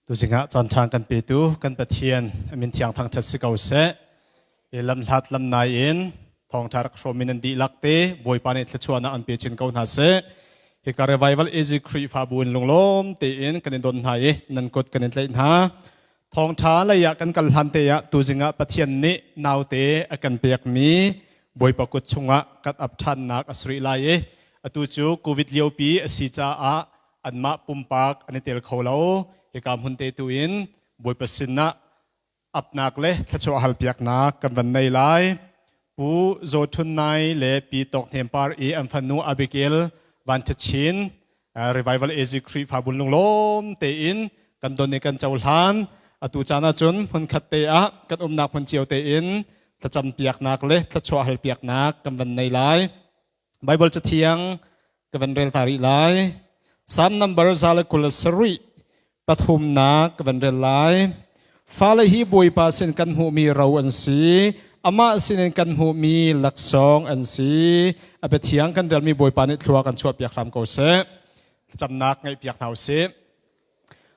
Tuzing ah caan ṭha kan petu kan Pathian a min thiang thangṭhat si ko seh. I lamhlat lamnai in thawngṭha rak hrawm in an dihlak te Bawipa nih thluachuahnak an pe chin ko hna seh. Hika Revival AG Khrihfabu in lunglawm tein kan in don hna i nan kut kan in tlaih hna. Thawngṭha lei ah kan kal hlan te ah tuzing ah Pathian nih naute a kan pekmi Bawipa kut chungah kan ap ṭhannak a si rih lai i atu cu COVID liopi a si caah anmah pumpak an i tel kho lo. Hika hmun te tu in Bawipa sinah apnak le thluachuah halpiaknak kan van nei lai. Pu Zaw Htun Nai le Pi Tawk Hnem Par i an fanu Abigail Van Tha Chin Revival AZ Khrihfabu lunglawm tein kan don i kan cohlan. Atu caan ahcun hmunkhat te ah kan umnak hmun cio tein thlacam piaknak le thluachuah halpiaknak kan van nei lai. Bible cathiang ka van rel ta rih lai. Psalm number 127 pathumnak ka van rel lai. Fale hi Bawipa sin kan hmuhmi ro an si. Amah sinin kan hmuhmi laksawng an si. A biathiang kan relmi Bawipa nih thlua kan chuahpiak hram ko seh. Thlacamnak ngaihpiak hna usih.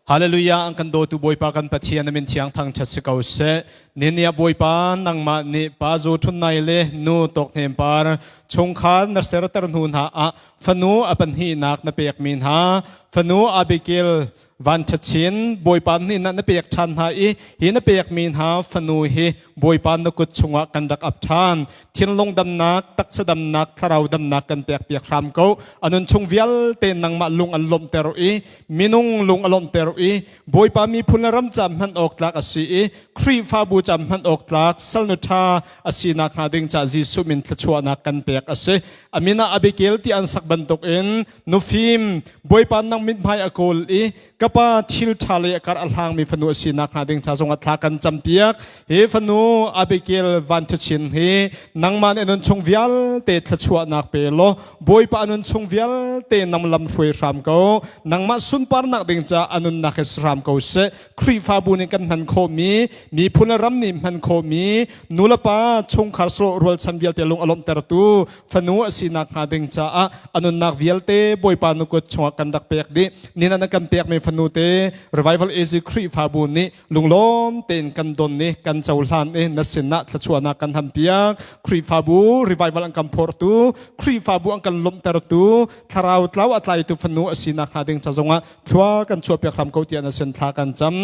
Hallelujah an kan dawtu Bawipa kan Pathian na min thiang thangṭhat si ko seh. Nihin ah Bawipa nangmah nih pa zu ṭhun nai le nu tawk hnem par chungkhar na serter hnu hna ah fanu a pahnihnak na pekmi hna fanu Abigail van ṭhachin Bawipa nih na pek ṭhan hna i hi na pekmi hna fanu hi Bawipa na kut chungah kan rak ap ṭhan. Thinlung damnak, taksa damnak, thlarau damnak kan pek piak hram ko. A nun chung vialte nangmah lung an lawmhter i minung lung a lawmhter i Bawipa miphun le ram ca hman awk tlak a si i Khrihfabu ca hman awk tlak salnu ṭha a si nakhnga ding ca Jesuh min thluachuahnak kan pek a si. A min ah Abigail ti an sak bantukin nufim Bawipa nang mithmai a kawl i ka pa thil ṭha lei a kar a hlangmi fanu a si nakhnga ding ca zongah thla kan campiak. Hi fanu Abigail Van Ṭhachin hi nangmah nih nun chung vialte thluachuahnak pe law Bawipa a nun chung vialte nang lam hruai hram ko. Nangmah sunparnak ding ca a nunnak hi hram ko seh. Khrihfabu nih kan hman khawhmi, miphun le ram nih hman khawhmi, nulepa chungkhar sawh rualchan vialte lung a lawmhtertu fanu a si nakhnga ding caah a nunnak vialte Bawipa nu kut chungah kan rak pek dih. Nihin ah na kan pekmi fanu te Revival AZ Khrihfabu nih lunglawm tein kan don i kan cohlan i na sinah thluachuahnak kan hampiak. Khrihfabu revival an kan phortu, Khrihfabu an kan lawmhtertu, thlarau tlau a tlaitu fanu a si nakhnga ding ca zongah thlua kan chuahpiak hram ko tiah na sin thla kan cam.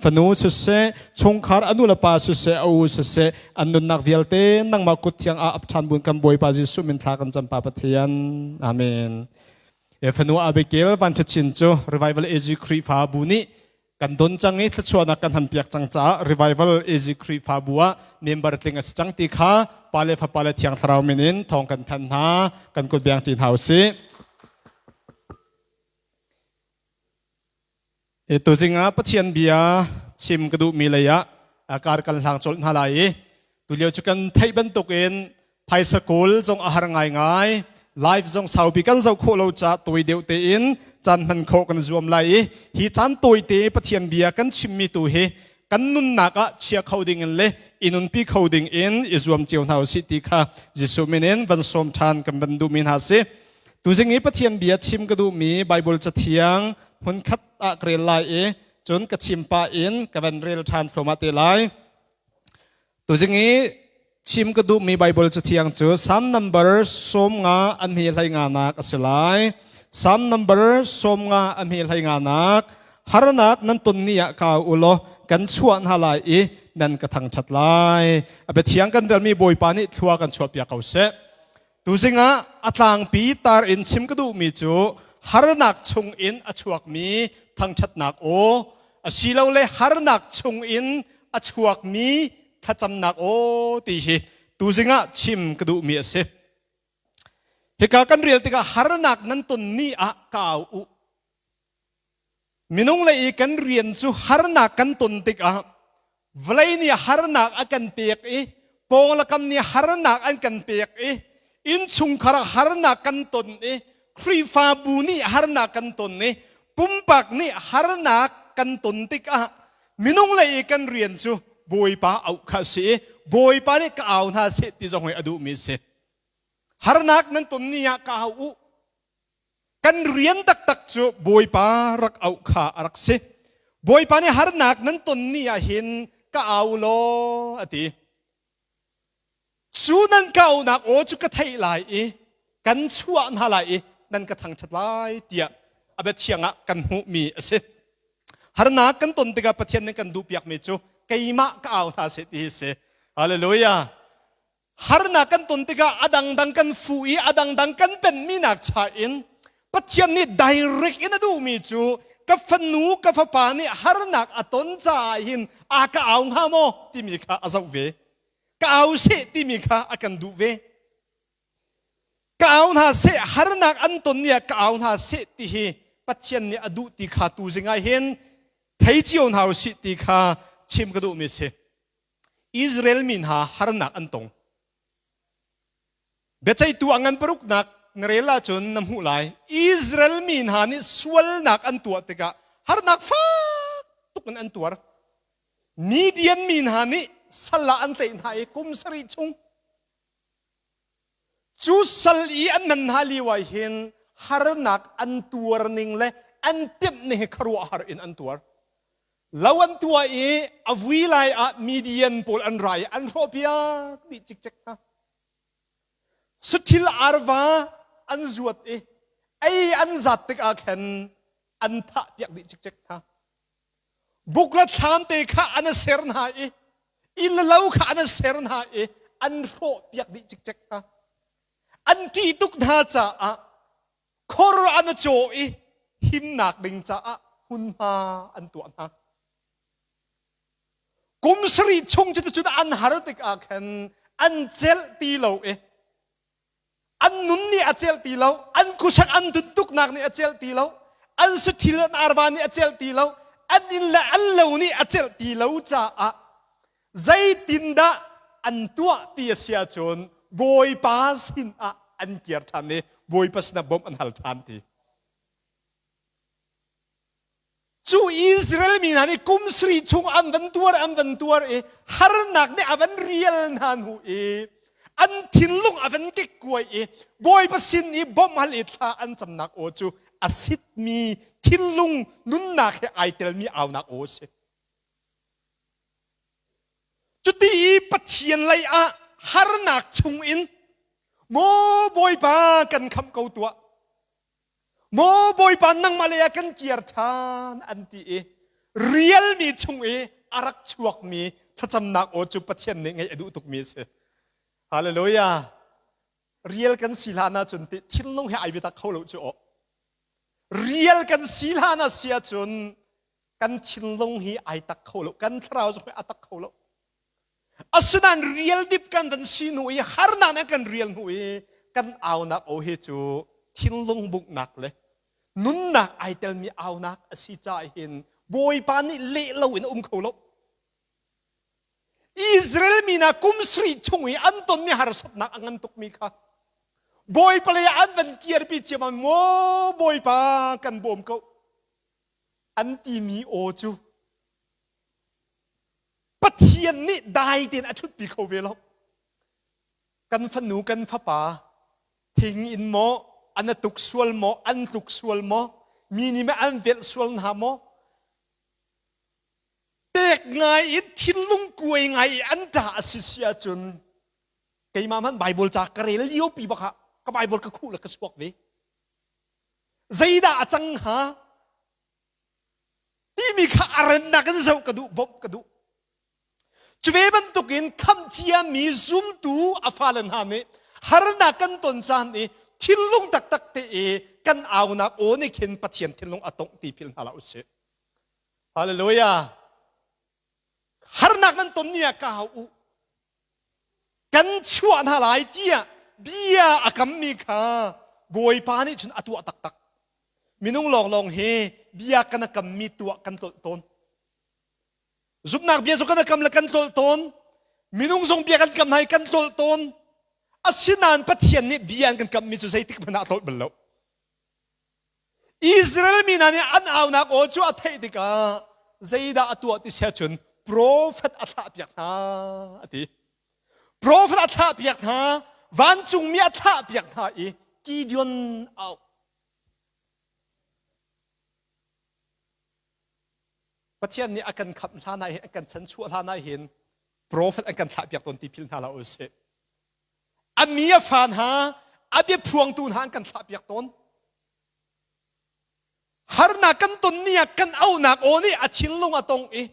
Fanu siseh, chungkhar a nu le pa siseh, a u siseh, an nunnak vialte nangmah kut thiang ah ap ṭhan bun kan Bawipa Jesuh min thla kan cam Pa Pathian. Amen. E fanu Abigail Van Chin cu Revival AG Khrihfabu nih kan don cang i thluachuahnak kan hampiak cang caah Revival AG Khrihfabu ah member tling a si cang ti kha Pa le Fapa le Thiang Thlarau min in thawng kan thanh hna kan kut biang ṭi hna usih. Tuzing ah Pathian bia chim ka duhmi lei ah kar kan hlang colh hna lai i tulio cu kan theih bantukin phaisa kawl zong a har ngaingai live zong saupi kan zoh khawh lo caah tawi deuh tein caan hman khawh kan zuam lai i hi caan tawite Pathian bia kan chimmi tu hi kan nunnak ah chia kho ding in le i nunpi kho ding in i zuam cio hna usih ti kha Jesuh min in van sawm ṭhan kan van duhmi hna si. Tuzing i Pathian bia chim ka duhmi Bible cathiang hmunkhat ah ka rel lai i cun ka chim pah in ka van rel ṭhan thluahmah te lai. Tuzing i chim ka duhmi Bible cathiang cu Psalm number 50 a hme hlei nganak a si lai. Psalm number 50 a hme hlei nganak harnak nan ton ni ah ka u law kan chuah hna lai i nan ka thangṭhat lai. A biathiang kan relmi Bawipa nih thlua kan chuahpiak ko seh. Tuzing ah a tlangpi tar in chim ka duhmi cu harnak chung in a chuakmi thangṭhatnak aw asilole harnak chung in a chuakmi thlacamnak aw ti hi tuzing ah chim ka duhmi a si. Hika kan rel tikah harnak nan ton ni ah ka au u. Minung lei i kan rian cu harnak kan ton tikah vawlei nih harnak a kan pek i pawnglam nih harnak an kan pek i innchungkhar ah harnak kan ton i Khrihfabu nih harnak kan ton i pumpak nih harnak kan ton tikah minung lei i kan rian cu Bawipa auh kha a si i Bawipa nih ka au hna seh ti zong hi a duhmi a si. Harnak nan ton ni ah ka au u. Kan rian taktak cu Bawipa rak auh kha a rak si. Bawipa nih harnak nan ton ni ah hin ka au law a ti. Cu nan ka aunak aw cu ka theih lai i kan chuah hna lai i nan ka thangṭhat lai tiah a biathiang ah kan hmuhmi a si. Harnak kan ton tikah Pathian nih kan duhpiakmi cu keimah ka au hna seh ti hi si. Hallelujah. Harnak kan ton tikah a dangdang kan fu i a dangdang kan penmi nak cha in Pathian nih direct in a duhmi cu ka fanu ka fapa nih harnak a ton caah hin a ka au hnga maw timi kha a zoh ve. Ka au seh timi kha a kan duh ve. Ka au hna seh harnak an ton ni ah ka au hna seh ti hi Pathian nih a duh ti kha tu zing ah hin thei cio hna usih ti kha chim ka duhmi si. Israel mi hna harnak an tong. Biaceihtu a ngan paruknak na rel ahcun na hmuh lai. Israel mi hna nih sualnak an tuah tikah harnak fak tuk in an tuar. Midian mi hna nih sal ah an tlaih hna i kum sarih chung Cu sal i an nan hna lio ah hin harnak an tuar ning le an timh ning hi khuaruahhar in an tuar. Lo an tuah i a vui lai ah Midian pawl an ra i an hrawhpiak dih cikcek hna. Suthil arva an zuat i ei an zat tikah khan an thahpiak dih cikcek hna. Buk le thlam te kha an ser hna i inn le lo kha an ser hna i an hrawh piak dih cikcek hna. An ṭih tuk hna caah khor an caw i himnak ding caah hmunhma an tuah hna. Kum sarih chung cuticun an har tikah khan an celh ti lo i an nun nih a celh ti lo an khuasak an tuntuknak nih a celh ti lo an sathil an arva nih a celh ti lo an inn le an lo nih a celh ti lo caah zeitindah an tuah ti a si ahcun Bawipa sin ah an kir ṭhan i Bawipa sinah bawmh an hal ṭhan ti. Cu Israel mi hna nih kum sarih chung an van tuar an van tuar i harnak nih a van rial hna hnu i an thinlung a van kekkuai i Bawipa sin i bawmh hal i thla an camnak aw cu a sitmi thinlung nunnak he ai telmi aunak aw a si. Cuti i Pathian lei ah harnak chung in maw Bawipa kan khamh ko tuah Maw Bawipa nangmah lei ah kan kir ṭhan an ti i rialmi chung i a rak chuakmi thlacamnak aw cu Pathian nih ngaih a duh tukmi a si. Hallelujah. Rial kan si hlan ahcun ti thinlung he ai biatak kho lo cu aw. Rial kan si hlan ah si ahcun kan thinlung hi ai tak kho lo, kan thlarau zong hi a tak kho lo. Asinain rial dip kan van si hnu i harnak nih kan rial hnu i kan aunak aw hi cu thinlung bunghnak le nunnak ai telmi aunak a si caah hin Bawipa nih leh loin a um kho lo. Israel mi hna kum sarih chung i an tonmi harsatnak a ngan tukmi kha Bawipa lei ah an van kirpi ciammam maw Bawipa kan bawm ko an timi aw cu Pathian nih dai tein a ṭhutpi kho ve lo. Kan fanu kan fapa thing in maw an tuk sual maw an tluk sual maw mi nih mah an velh sual hna maw pek ngai in thinlung kuai ngai i an ṭa a si si ahcun keimah hmanh Bible ca ka rel lio pi bak ah ka Bible ka khuh le ka chuak ve. Zeidah a cang hnga? Timi kha a rennak in zoh ka duh, bawmh ka duh. Cu ve bantukin khamh ciami zumtu a fale hna nih harnak kan ton caan i thinlung taktak te i kan aunak aw nih khin Pathian thinlung a tongh ti philh hna hlah usih. Hallelujah. Harnak nan ton ni ah ka hau u. Kan chuah hna lai tiah bia a kammi kha Bawipa nih cun a tuah taktak. Minung lawnglawng hi bia kan a kammi tuah kan tlolh tawn. Zumhnak bia cu kan a kam le kan tlolh tawn. Minung zong bia kan kam hna i kan tlolh tawn. Asinain Pathian nih bia an kan kammi cu zeitik hmanh ah a tlolh bal lo. Israel mi hna nih an aunak aw cu a theih tikah zeidah a tuah ti sia cun profet a thlahpiak hna a ti. Profet a thlahpiak hna, vancungmi a thlahpiak hna i Gideon a auh. Pathian nih a kan khamh hlan ah hin a kan chanchuah hlan ah hin profet an kan thlah piak tawn ti philh hna hlah u sih. A mi a fa hna, a bia phuangtu hna an kan thlah piak tawn. Harnak kan ton ni ah kan auhnak aw nih a thinlung a tong i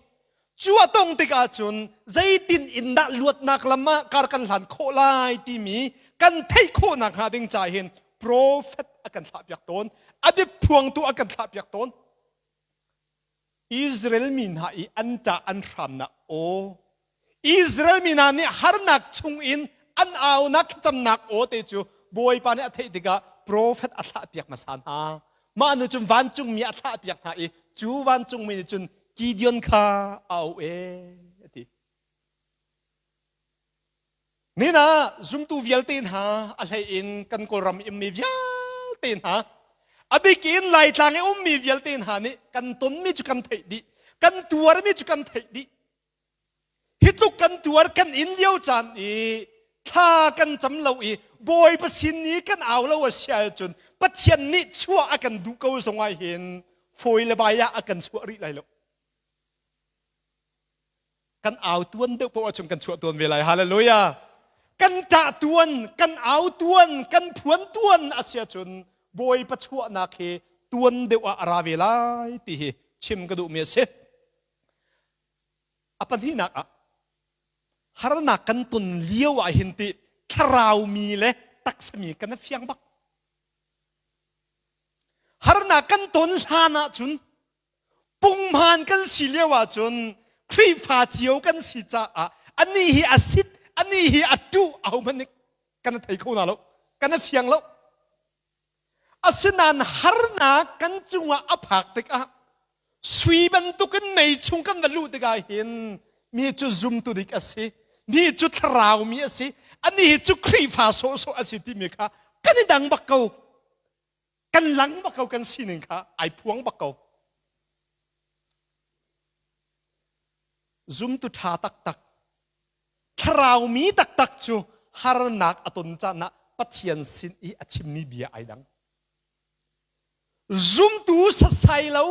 cu a tong tikah cun zeitin in dah luatnak lam ah kar kan hlan khawh lai timi kan theih khawhnak hnga ding ca hin profet a kan thlah piak tawn a bia phuangtu a kan thlah piak tawn Israel mi hna i an ṭah an hramnak aw Israel mi hna nih harnak chungin an aunak thlacamnak aw te cu Bawipa nih a theih tikah profet a thlahpiak hmasa hna. Mah nu cun vancungmi a thlahpiak hna i cu vancungmi nih cun Gideon kha a auh e a ti. Nihin ah zumtu vialte hna a hlei in kan Kawlram ummi vialte hna a bik in Laitlang i ummi vialte hna nih kan tonmi cu kan theih dih kan tuarmi cu kan theih dih hi tluk kan tuar kan in lio caan i thla kan cam lo i Bawipa sin i kan au lo a si ahcun Pathian nih chuah a kan duh ko zong ah hin fawi le bai ah a kan chuah rih lai lo Kan au tuan deuh paoh ahcun kan chuah tuan ve lai. Hallelujah. Kan ṭah tuan, kan au tuan, kan phuan tuan a si ahcun Bawipa chuahnak hi tuan deuh ah a ra ve lai ti hi chim ka duhmi a si. A pahnihnak ah harnak kan ton lio ah hin ti thlarau mi le taksa mi kan fiang bak. Harnak kan ton hlan ahcun Punghman kan si lio ahcun Khrihfa cio kan si caah anih hi a sit, anih hi a tuh ahohmanh nih kan thei kho hna lo, kan fiang lo. Asinain harnak kan cungah a phak tikah sui bantukin mei chung kan va luh tikah hin mi cu zumtu dik a si, mi cu thlarau mi a si, anih cu Khrihfa sawhsawh a si timi kha kan i dang bak ko. Kan lang bak ko kan sining kha ai phuang bak ko. Zumtu ṭha taktak, thlaraumi taktak cu harnak a ton caan ah Pathian sin i a chimmi bia ai dang. Zumtu sasai lo,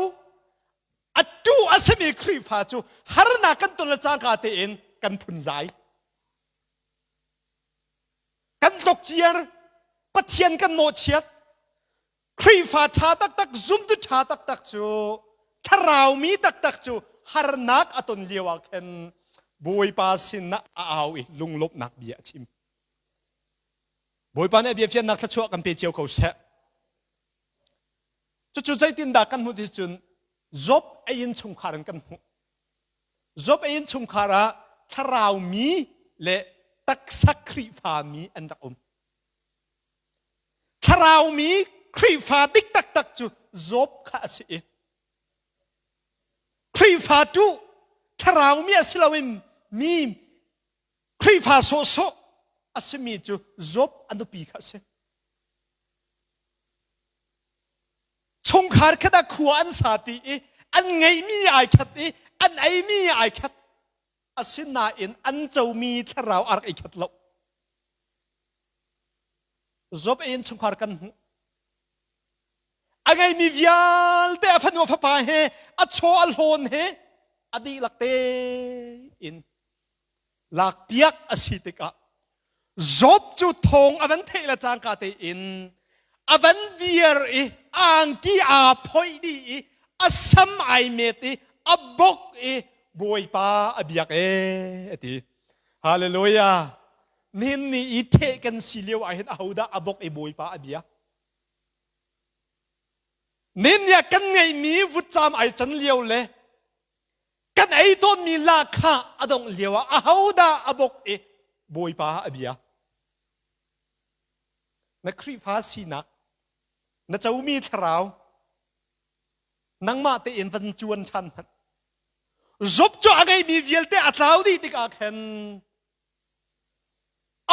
a tu a simi Khrihfa cu harnak kan ton le cangka tein kan phunzai. Kan tlokciar, Pathian kan mawhchiat. Khrihfa ṭha taktak, zumtu ṭha taktak cu, thlaraumi taktak cu harnak a ton lio ah khan Bawipa sin ah a au i lunglawmhnak bia a chim. Bawipa nih a bia fiannak thluachuah kan pe cio ko seh. Cucu zeitindah kan hmuh ti cun Job a innchungkhar in kan hmuh. Job a innchungkhar ah thlaraumi le taksa Khrihfa mi an rak um. Thlaraumi Khrihfa dik taktak cu Job kha a si i Khrihfa tu thlaraumi a si loin mi Khrihfa sawhsawh a simi cu Job a nupi kha a si. Chungkhar khat ah khua an sa ṭi i an ngeihmi ai khat i an eimi ai khat. Asinain an comi thlarau a rak i khat lo. Job a innchungkhar kan hmuh. A ngeimi vialte a fanu a fapa he a chaw a hlawn he a dihlak tein lakpiak a si tikah Job cu thawng a van theih le cangka tein a van dir i angki aa phoih dih i a sam ai met i a bok i Bawipa a biak ee a ti. Hallelujah. Nihin ni i ṭheh kan si lio ah hin ahodah a bok i Bawipa a bia? Nihin ni ah kan ngeihmi vutcaam ai can lio le kan ei tawnmi lahkhah a dongh lio ah ahodah a bok i Bawipa a bia? Na Khrihfa sinak, na comi thlarau, nangmah tein van cuan ṭhan hmanh. Job cu a ngeihmi vialte a tlau dih tikah khan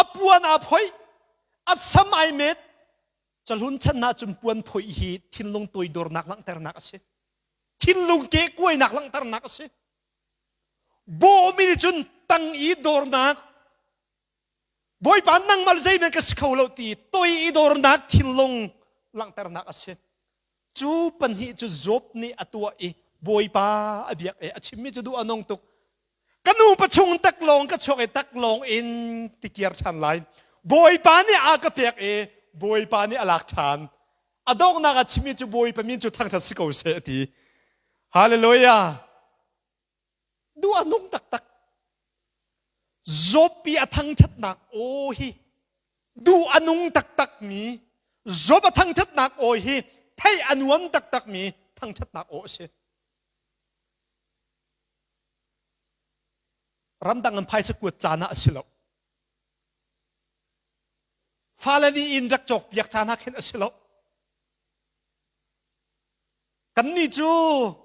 a puan aa phoih, a sam ai met. Cahlun chan ah cun puan phoih hi thinlung toidornak langhternak a si. Thinlung kehkuainak langhternak a si. Bawhmi nih cun tang i dornak Bawipa nangmah zeihmanh ka si kho lo ti toi i dornak thinlung langhternak a si. Cu pahnih cu Job nih a tuah i Bawipa a biak i a chimmi cu duh a nung tuk. Ka nu pachung taklawng ka chuak i taklawng in tikir ṭhan lai. Bawipa nih a ka pek i Bawipa nih a lak ṭhan. A donghnak a chimmi cu Bawipa min cu thangṭhat si ko seh a ti. Hallelujah! Duh a nung taktak. Job i a thangṭhatnak aw hi duh a nung taktakmi Job a thangṭhatnak aw hi theih a nuam taktakmi thangṭhatnak aw a si. Ramdang an phaisa kuat caan ah a si lo. Fale nih inn rak cawkpiak caan ah khin a si lo. Kannih cu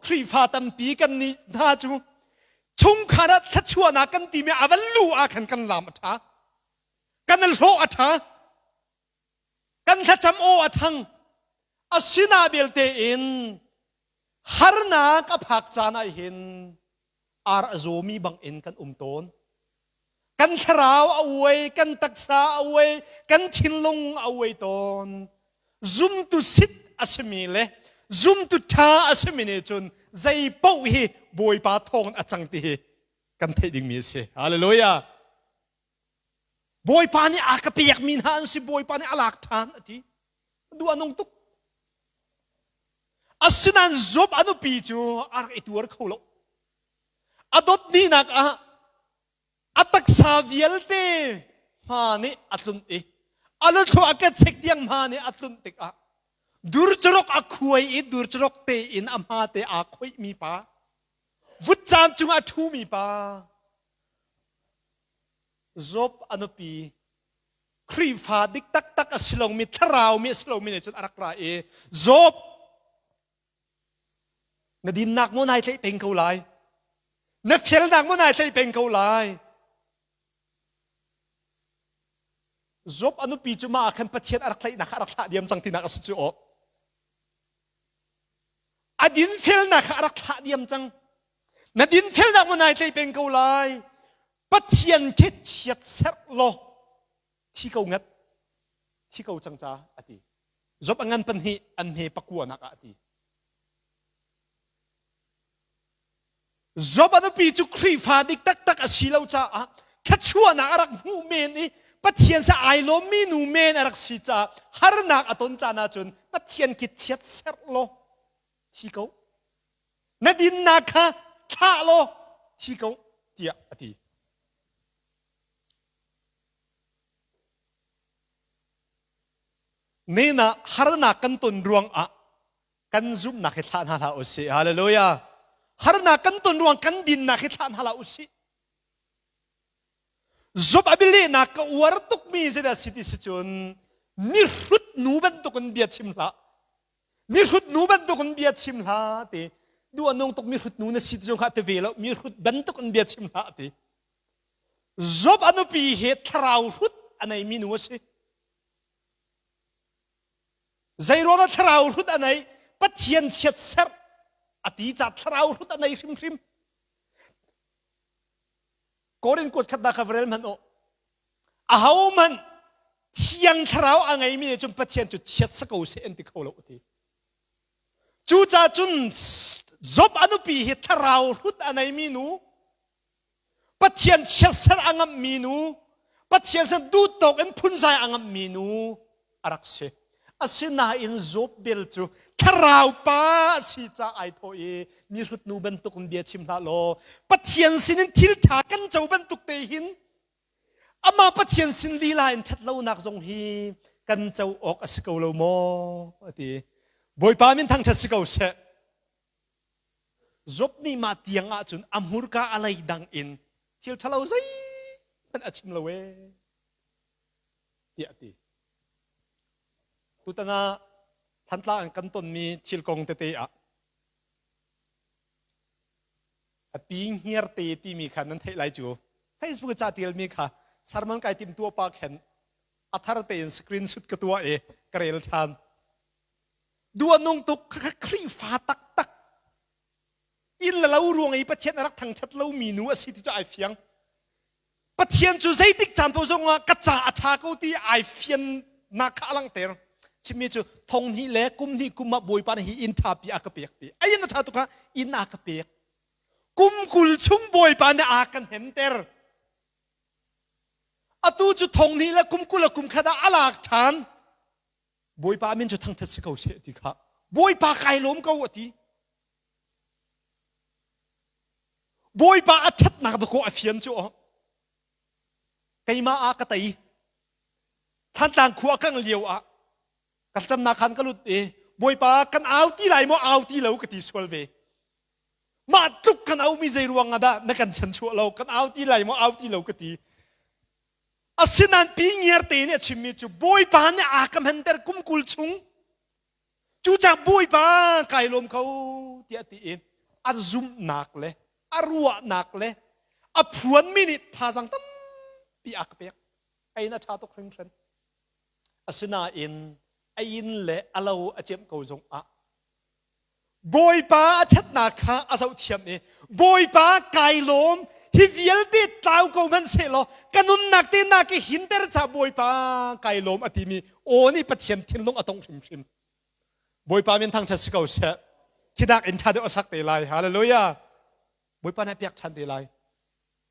Khrihfa tampi kannih hna cu chungkhar ah thluachuahnak kan timi a van lu ah khan kan lam a ṭha. Kan hlawh a ṭha. Kan thlacam aw a thang. Asina belte in harnak a phak caan ah hin ar a zawmi bang in kan um tawn. Kan thlarau a uai, kan taksa a uai, kan thinlung a uai tawn. Zumtu sit a simi le zumtu ṭha a simi nih cun zei paoh hi Bawipa thawng a cang ti hi kan theih dingmi a si. Hallelujah. Bawipa nih a ka pekmi hna an si, Bawipa nih a lak ṭhan a ti. Duh a nung tuk. Asinain Job a nupi cu a rak i tuar kho lo. A dawt dihnak ah a taksa vialte hma nih a tlunh i a luthlua a kechek tiang hma nih a tlunh tikah durcarok a khuai i durcarok tein a hma te aa khoihmi pa vutcaan cungah a ṭhumi pa Job a nupi Khrihfa dik taktak a si lomi thlarau mi a si lomi nih cun a rak ra i Job Na dinnak maw nai tlaih peng ko lai? Na felnak maw nai tlaih peng ko lai? Job a nupi cu mah ah khan Pathian a rak tlaihnak kha a rak thlah diam cang tinak a si cu aw. A dinfelnak kha a rak thlah diam cang. Na dinfelnak maw nai tlaih peng ko lai? Pathian khi chiat serh law thi ko ngat thi ko cang ca a ti. Job a ngan pahnih an hme pakua nak ah a ti. Job a nupi cu Khrihfa dik taktak a si lo caah thluachuahnak a rak hmuh men i Pathian sa ai lawmmi nu men a rak si caah harnak a ton caan ahcun Pathian khi chiat serh law thi ko. Na dinnak kha thlah law thi ko tiah a ti. Nena harnak kan ton ruangah kan zumhnak hi thlah hna hlah usih. Hallelujah. Harnak kan ton ruang kan dinnak hi thlah hna hlah usih. Job a bialehnak ka uar tukmi zeidah si ti si cun mihrut nu bantukin bia chim hlah. Mihrut nu bantukin bia chim hlah ti. Duh a nung tuk mihrut nu na si ti zong kha ti ve lo. Mihrut bantukin bia chim hlah ti. Job a nupi hi thlarau hrut a neimi nu a si. Zeiruang ah thlarau hrut a nei? Pathian chiatserh a ti ca thlarau hrut a nei hrimhrim. Korin kuat khatnak kha va rel hmanh u. Ahohmanh thiang thlarau a ngeimi nih cun Pathian cu chiat sa ko seh an ti kho lo a ti. Cucaah cun Job a nupi hi thlarau hrut a neimi nu Pathian chiatser a ngamhmi nu, Pathian sin duhtawk in phunzai a ngamhmi nu a rak si. Asinain Job bel cu thlarau pa a si caah ai thawh i mihrut nu bantuk in bia chim hlah law Pathian sinin thil ṭha kan co bantuk te hin amah Pathian sin lila in ṭhat lonak zong hi kan co awk a si ko lo maw a ti. Bawipa min thangṭhat si ko seh. Job nih mah tiang ahcun a hmurka a lei dang in thil ṭhalo zeihmanh a chim lo ee tiah a ti. Tutan ah Thantlang kan tonmi thil kong tete ah a pi hniarte timi kha nan theih lai cu. Facebook ca ṭialmi kha sermon kai tim tuah pa khen a thar tein screenshot ka tuah i ka rel ṭhan. Duh a nung tuk khakha Khrihfa taktak inn le lo ruang i Pathian a rak thangṭhat lomi nu a si ti cu ai fiang. Pathian cu zeitik caan paoh zong ah ka ca a ṭha ko ti ai fiannak kha a langhter. Chimmi cu thong hnih le kum hnih kum ah Bawipa nih hi inn ṭhapi a ka pek ti. Ai inn a ṭha tuk ha. Inn a ka pek. Kum 20 chung Bawipa nih a kan henter. Atu cu thong hnih le kum 20 le kum khat ah a lak ṭhan. Bawipa min cu thangṭhat si ko seh ti kha. Bawipa kai lawm ko a ti. Bawipa a ṭhatnak dakaw a fian cu aw. Keimah ah ka tei. Thantlang khua kang lio ah ka camnak khan ka lut i Bawipa kan au ti lai maw au ti lo ka ti sual ve. Mah tluk kan aumi zei ruang ah dah na kan chanchuah lo kan au ti lai maw au ti lo ka ti. Asinain pi ngiar te nih a chimmi cu Bawipa nih a ka hmenter kum 20 chung Cucaah Bawipa kai lawm ko tiah ti i a zumhnak le a ruahnak le a phuanmi nih thazaang tampi a ka pek. A inn a ṭha tuk hringhran. Asinain a inn le a lo a ciamh ko zong ah Bawipa a ṭhatnak kha a zohthiam i Bawipa kai lawm hi vialte tlau ko hmanhsehlaw ka nunnak te na ka hinter ca Bawipa kai lawm a timi aw nih Pathian thinlung a tongh hrimhrim. Bawipa min thangṭhat si ko seh. Khi nak in ṭha deuh a sak te lai. Hallelujah. Bawipa nih a piak ṭhan te lai.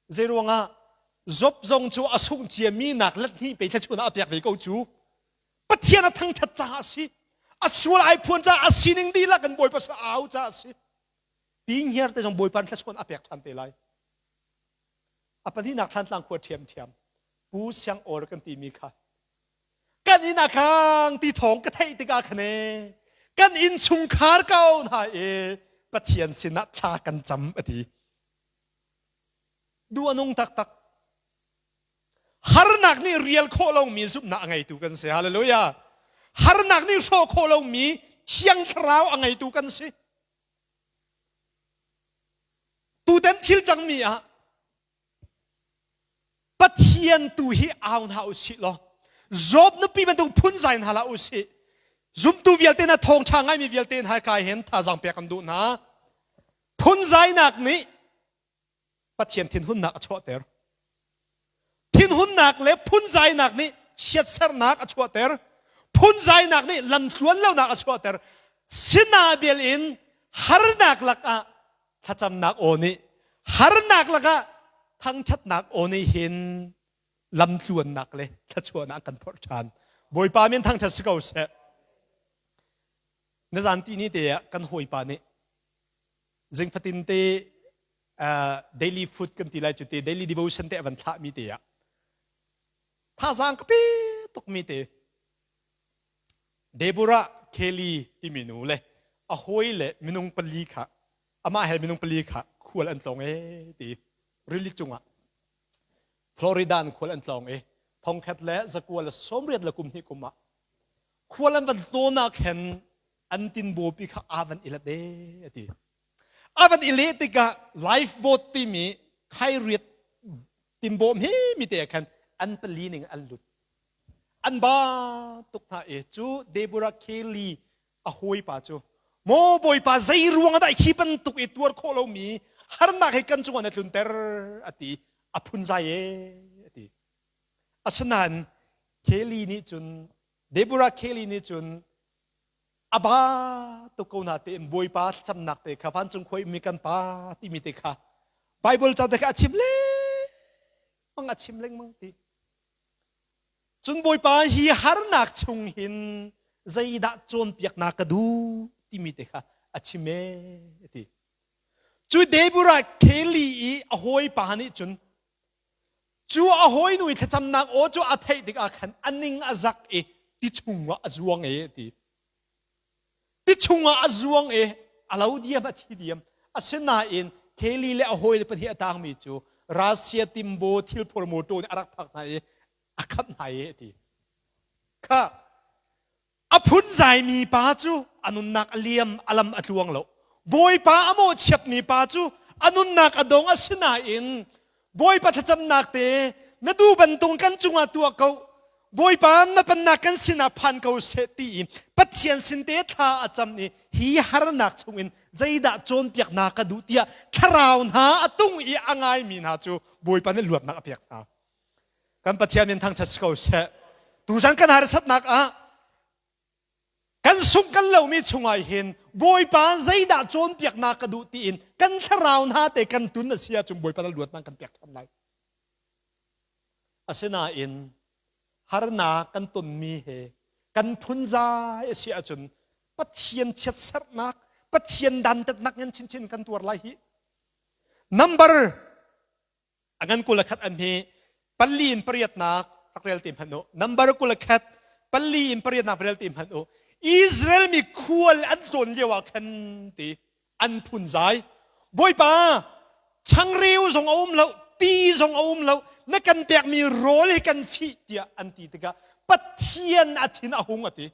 Zei ruangah Job zong cu a sungh ciami nak let hnih pe thla ah a piak ve ko cu. Pathian a thangṭhat caah a si. A sual ai phuan caah a sining dihlak in Bawipa sa au caah a si. Pi ngiar te zong Bawipa thluachuah a pek ṭhan te lai. A pahnihnak Thlantlang khua ṭhiamṭhiam Pu Siang Awr kan timi kha kan inn a kang ti thawng ka theih tikah khan e kan inn chungkhar ko hna i Pathian sinah thla kan cam a ti. Duh a nung taktak. Harnak nih rial khawh lomi zumhnak a ngeitu kan si. Hallelujah. Harnak nih hrawh khawh lomi Thiang Thlarau a ngeitu kan si. Tutan thil cangmi ah Pathian tu hi au hna u sih law Job nupi bantuk phunzai hna hlah u sih. Zumtu vialte na thawngṭha ngaimi vialte hna kai hin thazaang pek kan duh hna. Phunzainak nih Pathian thinhunnak a chuahter. Thinhunnak le phunzainak nih chiatsernak a chuahter. Phunzainak nih lamtluan lonak a chuahter. Sinabel in harnak lakah thlacamnak aw nih harnak lakah thangṭhatnak aw nih hin lamtluannak le thluachuahnak an kan phorh ṭhan. Bawipa min thangṭhat si ko seh. Na zan ti ni te ah kan hawipa nih zing fatin te uh, daily food kan ti lai cu te daily devotion te a van thlah mi te ah thazaang ka pe tuk mi te Deborah Kelly timi nu le a hawi le minung pali kha amah he minung pali kha khual an tlawng e ti rili cungah Florida in khual an tlawng i thongkhat le zakua le sawmriat le kum hnih kum ah khual an van tlawn ah khan an tinbawpi kha aa van i let e a ti. A van i leh tikah lifeboat timi khairiat timbawm hi mi te ah khan an pali ning an lut. An ba tuk hna i cu Deborah Kelly a hawipa cu maw bawipa zei ruang dah hi bantuk i tuar khawh lomi harnak hi kan cungah na tlunter a ti a phunzai e a ti asinain Kelly nih cun Deborah Kelly nih cun a ba tuk ko na tein Bawipa thlacamnak te kha vancung khua mi kan pa timi te kha Bible ca te kha a chim lengmang a chim lengmang ti Cun Bawipa hi harnak chung hin zeidah cawnpiaknak ka duh timi te kha a chim ee a ti. Cu Deborah Kelly i a hawipa nih cun cu a hawinu i thlacamnak aw cu a theih tikah khan a ning a zak i ti chungah a zuang ee a ti. Ti chungah a zuang i a lo diam a thi diam. Asinain Kelly le a hawile pahnih a tangmi cu Russia timbo thilphor motor nih a rak phak hna i a khamh hna i a ti. Kha a phunzaimi pa cu a nunnak a liam a lam a tluang lo. Bawipa a mawhchiatmi pa cu a nunnak a dong asinain Bawipa thlacamnak te na duh bantuk kan cungah tuah ko Bawipa na pennak kan sinah phan ko seh ti i Pathian sin te thla a cam i hi harnak chungin zeidah cawnpiaknak ka duh tiah thlarau hna a tung i a ngaimi hna cu Bawipa nih luatnak a pek hna. Kan Pathian min thangṭhat si ko seh. Tuzan kan harsatnak ah. Kan sungh kan lomi chungah hin Bawipa zeidah cawnpiaknak ka duh tiin kan thlarau hna te kan tun a si ahcun Bawipa na luatnak kan pek ṭhan lai. Asinain harnak kan tonmi he kan phunzai a si ahcun Pathian chiatserhnak, Pathian dantatnak ngan chinchin kan tuar lai hi. Number a ngan 21 an hi pali in pariatnak rak rel te hmanh u. Number 21 pali in pariatnak rel te hmanh u. Israel mi khual an tlawn lio ah khan ti an phunzai. Bawipa changreu zong a um lo, ti zong a um lo, na kan pekmi rawl hi kan fih tiah an ti tikah Pathian a thin a hung a ti.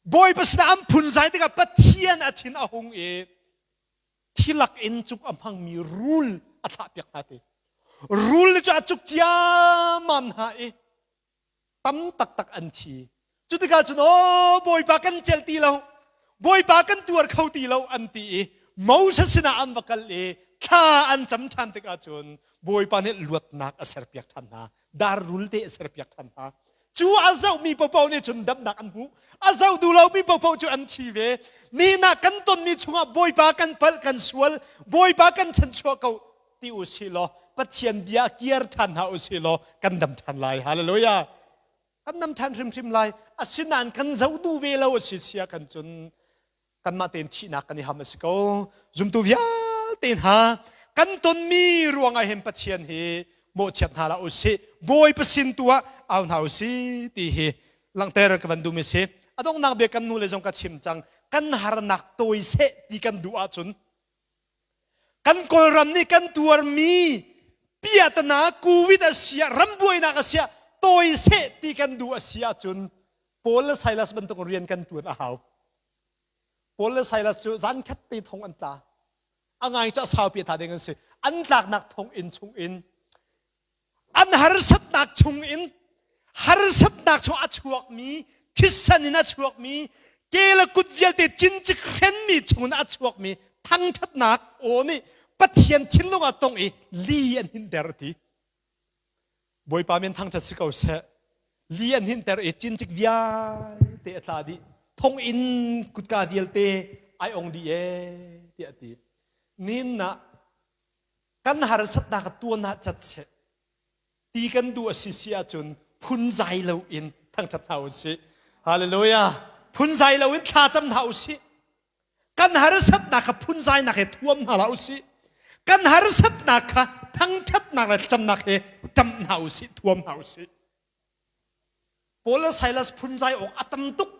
Bawipa sinah an phunzai tikah Pathian a thin a hung i thilak in cuk a hmangmi rul a thlahpiak hna ti. Rul cu a cuk ciammam hna i tam taktak an thi. Cu tikah cun aw Bawipa kan celh ti lo, Bawipa kan tuar kho ti lo an ti i Moses sinah an va kal i thla an cam ṭhan tikah cun Bawipa nih luatnak a serpiak ṭhan hna. Dar rul te a serpiak ṭhan hna. Cu a zohmi paohpaoh nih cun damnak an hmuh. A zoh duh lomi paohpaoh cu an thi ve. Nihnak kan tonmi chungah Bawipa kan palh kan sual, Bawipa kan chanchuah ko ti u sih law Pathian bia kiar ṭhan hna u sih law kan dam ṭhan lai. Hallelujah. Kan dam ṭhan hrimhrim lai. Asinain kan zoh duh ve lo a si sia kan cun kanmah tein thihnak kan i ham a si ko. Zumtu vialte hna kan tonmi ruangah hin Pathian hi mawhchiat hna hlah usih. Bawipa sin tu ah au hna usih ti hi langhter ka van duhmi si. A donghnak bia kan nu le zong ka chim cang. Kan harnak tawi seh ti kan duh ahcun kan Kawlram nih kan tuarmi piatana covid a si ah rambuainak a si ah tawi seh ti kan duh a si ahcun Paul le Silas bantuk rian kan tuan a hau. Paul le Silas cu zan khat te thong an tla. A ngai cu a saupi tha ding an si. An tlaknak thong inn chung in an harsatnak chung in harsatnak chung a chuakmi thisen in a chuakmi ke le kut vialte cincik hrenmi chung in a chuakmi thangṭhatnak aw nih Pathian thinlung ah tong i li an hinter ti. Bawipa min thangṭhat si ko seh. Li an hinter i cincik vialte a tla dih. Thonginn kutka vialte ai ong dih ee tiah a ti. Nin ah kan harsatnak tuan ah cat seh. Ti kan duh a si si ahcun phunzai loin thangṭhat hna usih. Hallelujah. Phunzai loin thlacam hna usih. Kan harsatnak kha phunzainak he thuam hna hlah usih. Kan harsatnak kha thangṭhatnak le thlacamnak he ṭamh hna usih, thuam hna usih. Paul le Silas phunzai awk a tam tuk.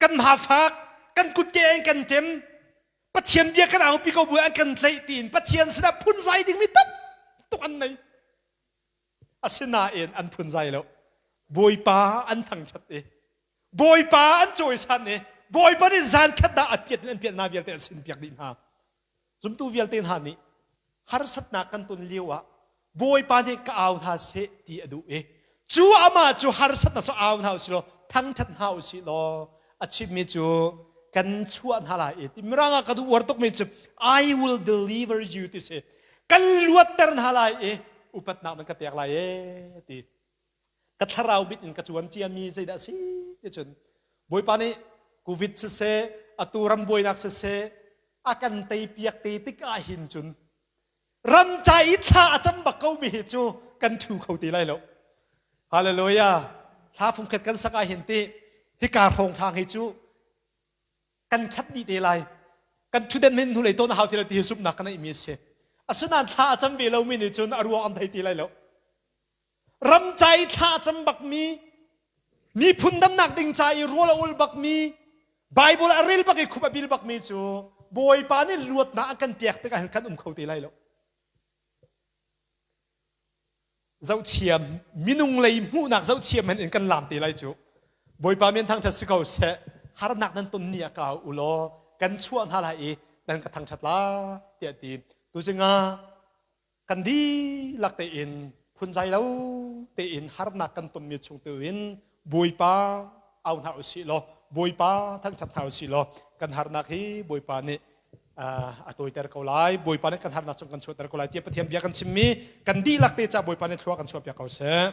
Kan hma fak, kan kutke an kan ṭem, Pathian bia kan aupi ko bu an kan tlaih tiin Pathian sinah phunzai dingmi tam tuk an nei. Asinain an phunzai lo. Bawipa an thangṭhat i Bawipa an cawisan i Bawipa nih zan khat dah a piat in an piat hna vialte an sin piak dih hna. Zumtu vialte hna nih harsatnak kan ton lio ah Bawipa nih ka au hna seh ti a duh i cu amah cu harsatnak cu au hna usih law thangṭhat hna usih law a chimmi cu kan chuah hna lai i ti mirang ah ka duh uar tukmi cu I will deliver you ti si kan luatter hna lai i upatnak nan ka pek lai ee ti ka thlarau mit in ka cuan ciami zeidah a si ti cun Bawipa nih covid siseh atu ram buainak siseh a kan tei piak te tik ah hin cun ram ca i thla a cam bak ko mi hi cu kan thu kho ti lai lo hallelujah hla fungkhat kan sak ah hin ti hika hrawng hrang hi cu kan khat dih te lai kan thuden min hnulei tawn a hau ti lo ti hi zumhnak kan neih mi a si asinain thla a cam ve lomi nih cun a ruang an thei ti lai lo ram ca i thla a cam bakmi miphun damnak ding ca i rawl a ul bakmi Bible a rel bak i khup a bil bakmi cu Bawipa nih luatnak a kan pek tikah hin kan um kho ti lai lo zohchiam minung lei hmuhnak zohchiam hen in kan lam te lai cu Bawipa min thangṭhat si ko seh harnak nan ton ni ah ka u law kan chuah hna lai i nan ka thangṭhat la tiah ti tuzing ah kan dihlak tein phunzai lo tein harnak kan tonmi chung tu in Bawipa au hna usih law Bawipa thangṭhat hna usih law kan harnak hi Bawipa nih a tawiter ko lai Bawipa nih kan harnak chung kan chuahter ko lai tiah Pathian bia kan chimmi kan dihlak te ca Bawipa nih thlua kan chuahpiak ko seh.